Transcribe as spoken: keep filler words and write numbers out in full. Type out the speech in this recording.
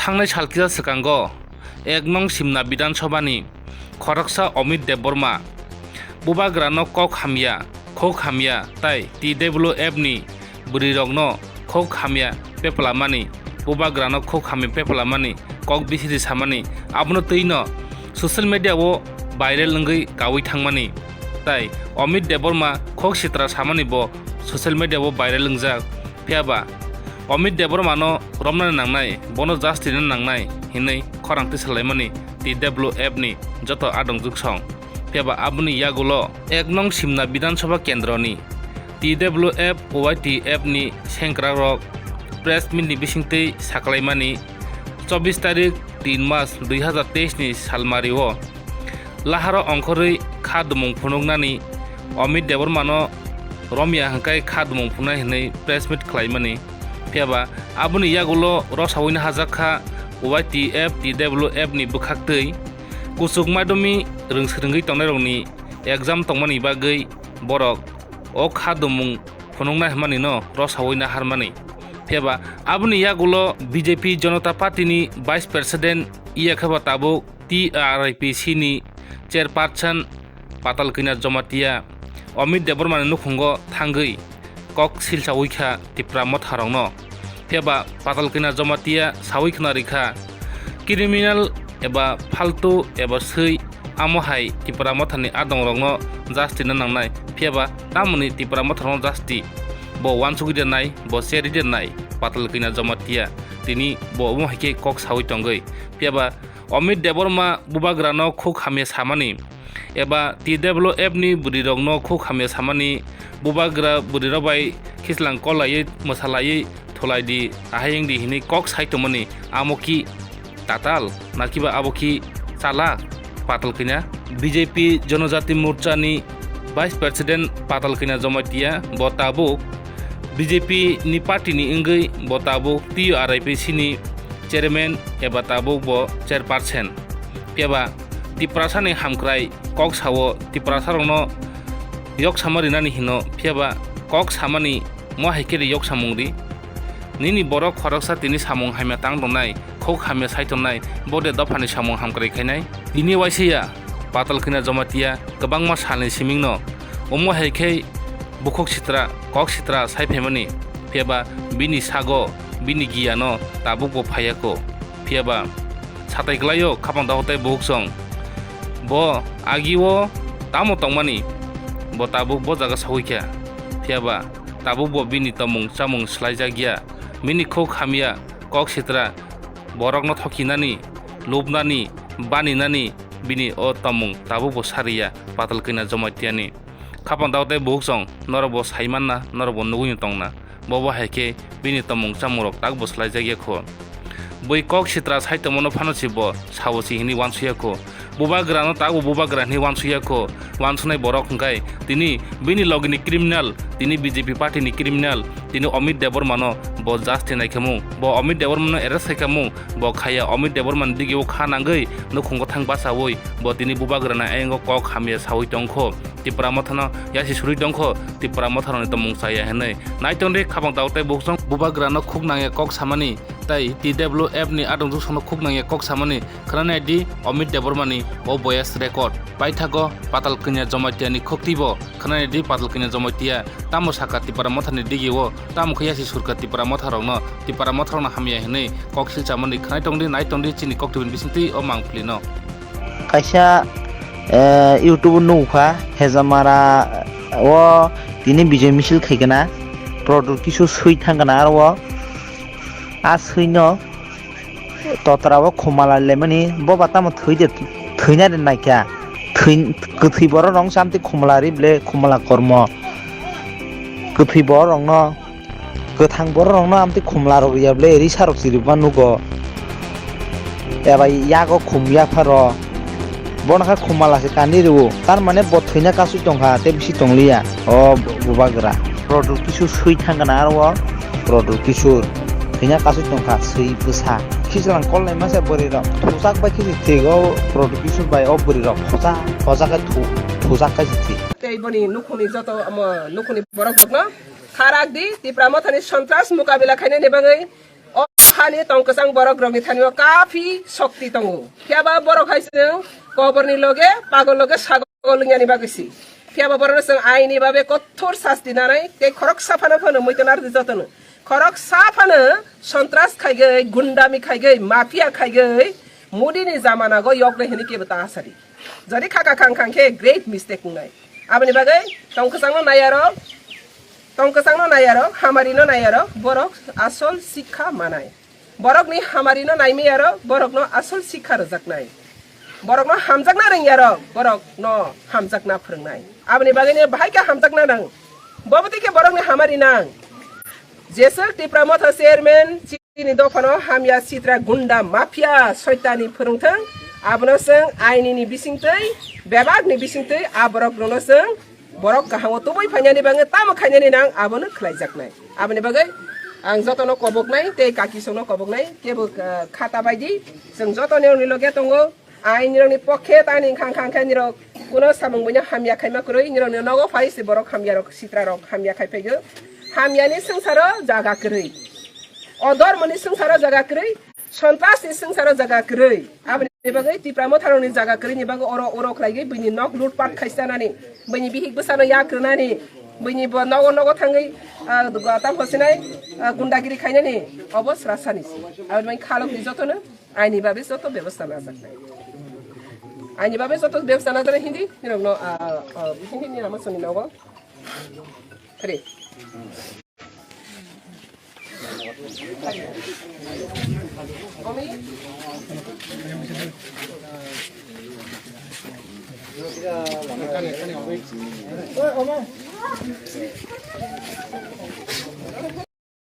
Thangnai sal kisa swkango ek nong Simna Bidhan Sabhani khoroksa Amit Debbarma bubagrano kok hamya, khuk hamya tai T W F ni bwrwirokno khuk hamya peplamani, bubagrano khuk hamya peplamani kok bisiri samani, abono twino social media o viral wngwi kaui thangmani. Tai Amit Debbarma khuk sitra samani bo social media o viral wngjak. Phiya ba Amit Debbarmano romnani nangnai, bono justice rwna nangnai hinwi khorang tisalaimani T W F ni joto adong juksong. Phiya ba aboni yagulo ek nong Simna Bidhan Sabha kendroni T W F, Y T F ni sengkrakrok press meet ni bisingtwi saklaimani chobbish tarik tin mas dui hazar teis ni salmario laharo ongkhorwi kha dumung phunuknani Amit Debbarmano romya hwnkhe kha dumung phunuknai hinwi press meet khlaimani. Phiya ba aboni yagulo rosawino hajak kha Y T F, T W F ni bwkhaktwi kuchuk madhyamik rwngswrwngwi tongnairokni exam tongmani bagwi borok o kha dumung phunuknai hwnmanino rosawino harmani. Phiya ba aboni yagulo B J P Janata Party ni Vice President, iya khe ba tabuk T R I P C ni Chairperson Patal Kanya Jamatia Amit Debbarma ni nukhungo thangwi kok silsawi kha Tipra Motharokno. Phiya ba Patal Kanya Jamatia sawi khna rikha, criminal eba phaltu eba swi amo hai Tipra Mothani adongrokno justice na nangnai. Phiya ba tamoni Tipra Motharokno justice bo wansugwi rwnai, bo cherwi rwnai Patal Kanya Jamatia. Tini bo omo hai khe kok sawi tongwi. Phiya ba Amit Debbarma bubagrano khuk hamya samani eba T W F ni bwrwirokno khuk hamya samani, bubagra bwrwirok bai khichlang kolaiwi mwsalaiwi thulaidi, ahai wngdi hinwi kok sai tongmani, amo ki tatal nakiba abo ki chalak Patal Kanya? B J P Janajati Morcha ni Vice President Patal Kanya Jamatia bo tabuk B J P ni party ni wngwi bo tabuk T R I P C ni chairman eba tabuk bo chairperson. Phiya ba Tiprasa ni hamkrai kok sao Tiprasa rokno yok sama rinani hino, phiya ba kok samani mo hai khe ri yok samung ri. Nini borok khoroksa tini samung hamya tang tongnai, khuk hamya sai tongnai, bo de dophani samung hamkrai khainai? Tini waisa ya Patal Kanya Jamatia kwbangma salni simingno omo hai khe bukhuk sitra, kok sitra sai phaimani, phiya ba bini sago, bini giyano tabuk bo phaiya kho. Phiya ba satai kwlaio khapang dahotai bukhuk song. Bo agio tamo tongmani, bo tabuk bo jaga sawi kha. Phiya ba tabuk bo bini tongmung chamung swlaijakya. Bini khuk hamya kok sitra borokno thokinani, lubnani, baninani bini o tongmung tabuk bo sariya Patal Kanya Jamatia ni. Khapang dahotai bukhuk song, norok bo sai manna, norok bo nugwi tongna. Bo bo hai khe bini tongmung chamungrok tak bo swlaijakya kho. Bui kok sitra sai tongmano phano si bo sao si hinwi wansuya kho. Bubagrano tak bo bubagra hinwi wansuya kho. Wansunai borok hwnkhe tini bini logini criminal, tini B J P party ni criminal, tini Amit Debbarmano bo justice nai khamung. Bo Amit Debbarmano arrest khai khamung. Bo khaya Amit Debbarmani digio kha nangwi nukhungo thang bachaui bo tini bubagrano ayongo kok hamya saui tongkho. Tipra Mothano yasi surui tongkho, Tipra Motharokni tongmung chaya hinwi. Naitongdi khapang dahotai bukhuk song bubagrano khuk nangya kok samani, tai T W F ni adong juksongno khuk nangya kok samani. Khwnanai di Amit Debbarmani o voice record. Paithago Patal Kanya Jamatia ni khukti bo. Khwnanai di Patal Kanya Jamatia tamo sakha Tipra Mothani digio, tamo khe yasi surkha Tipra Motharokno, Tipra Motharokno hamya hinwi kok silchamani. Khwnai tongdi, nai tongdi chini koktwbini bisingtwi o mangpilino. Kaisa, eh, YouTube o nukha, Hejamara o tini bijoy misil khaikana, Pradyot Kishore swi thangkana aro o. A swino totra o khumala lemani, bo ba tamo thwi de, thwina de naikha. Thwi, kwthwi borok rong chamti khumala ri ble, khumala kormo. Kwthwi borok rong no, kwthang borok rong no amti khumala rok ya ble, risa rok chiriba nugo. Eba yago khum yapharo. Bono kha khumala se kani rwo. Tar mane bo thwina kasui tongkha, tei bisi tongliya. O bubagra. Pradyot Kishore swi thangkana aro o. Pradyot Kishore. Thwina kasui tongkha, swi bwsa. Khichlang kolnai masa bwrwi rok. Thusak bai khichi thigo Pradyot Kishore bai o bwrwi rok. Khosa, khosa khe thu-, thusak khe thi. Tei boni nukhungni joto, omo, nukhungni borok rokno kharak di, Tipra Mothani sontras mukabila khainani bagwi. O hani tong kwchang borok rokni thani o kafi shokti tongo. Phiya ba borok hai chwng koborni loge, pagol loge, sagol wngya ni bagwi si. Phiya ba borok no chwng aini babe kothor sasti nanai, tei khorok saphano phano muiton ardi jotono. Khorok saphano sontras khaigwi, gundami khaigwi, mafia khaigwi, Modi ni jamana go yok nai hini kebo ta asadi. Jodi khaka khang khang khe great mistake wngnai. Aboni bagwi tong kwchangno nai aro, tong kwchangno nai aro, hamarino nai aro, borok asol sikha manai. Borokni hamarino naimi aro, borokno asol sikha rwjaknai. Borokno hamjakna rwngya aro, borokno hamjakna phwrwngnai. Aboni bagwino bahai khe hamjakna nang. Bobotwi khe borokni hamari nang. Jeswk Tipra Motha chairman chini dophano hamya sitra gunda mafia soitani phwrwngthang, abono chwng ainini bisingtwi, bebakni bisingtwi a borok rwno chwng borok kahango tubui phainani bagwi tamo khainani nang abono khlaijaknai. Aboni bagwi ang jotono koboknai tei kaki songno koboknai kebo, ah, khata baidi chwng jotoni rokni loge tongo. Ang nirokni pokhe tani khang khang khe nirok kuno samung buino hamya khaima kwrwi, nirokni nogo phai se borok hamya rok, sitra rok hamya khai phaigo. Hamyani swngcharo jaga kwrwi, odormoni swngcharo jaga kwrwi, sontras ni swngcharo jaga kwrwi. Aboni bagwi Tipra Motha rokni jaga kwrwi ni bagwi oro oro khlaigwi buini nok lut pat khaisanani, buini bihik bwsano yak rwnani, buini bo nogo nogo thangwi, ah, tam hosinai, ah, gundagiri khainani obo srasani. Aboni bagwi khalok ni jotono Aini babe joto bebostha najaknai. Aini babe joto bebostha najaknai hindi, nirokno, ah, ah, hindi ni ama soni nogo. Re. Omi. Oi, omo.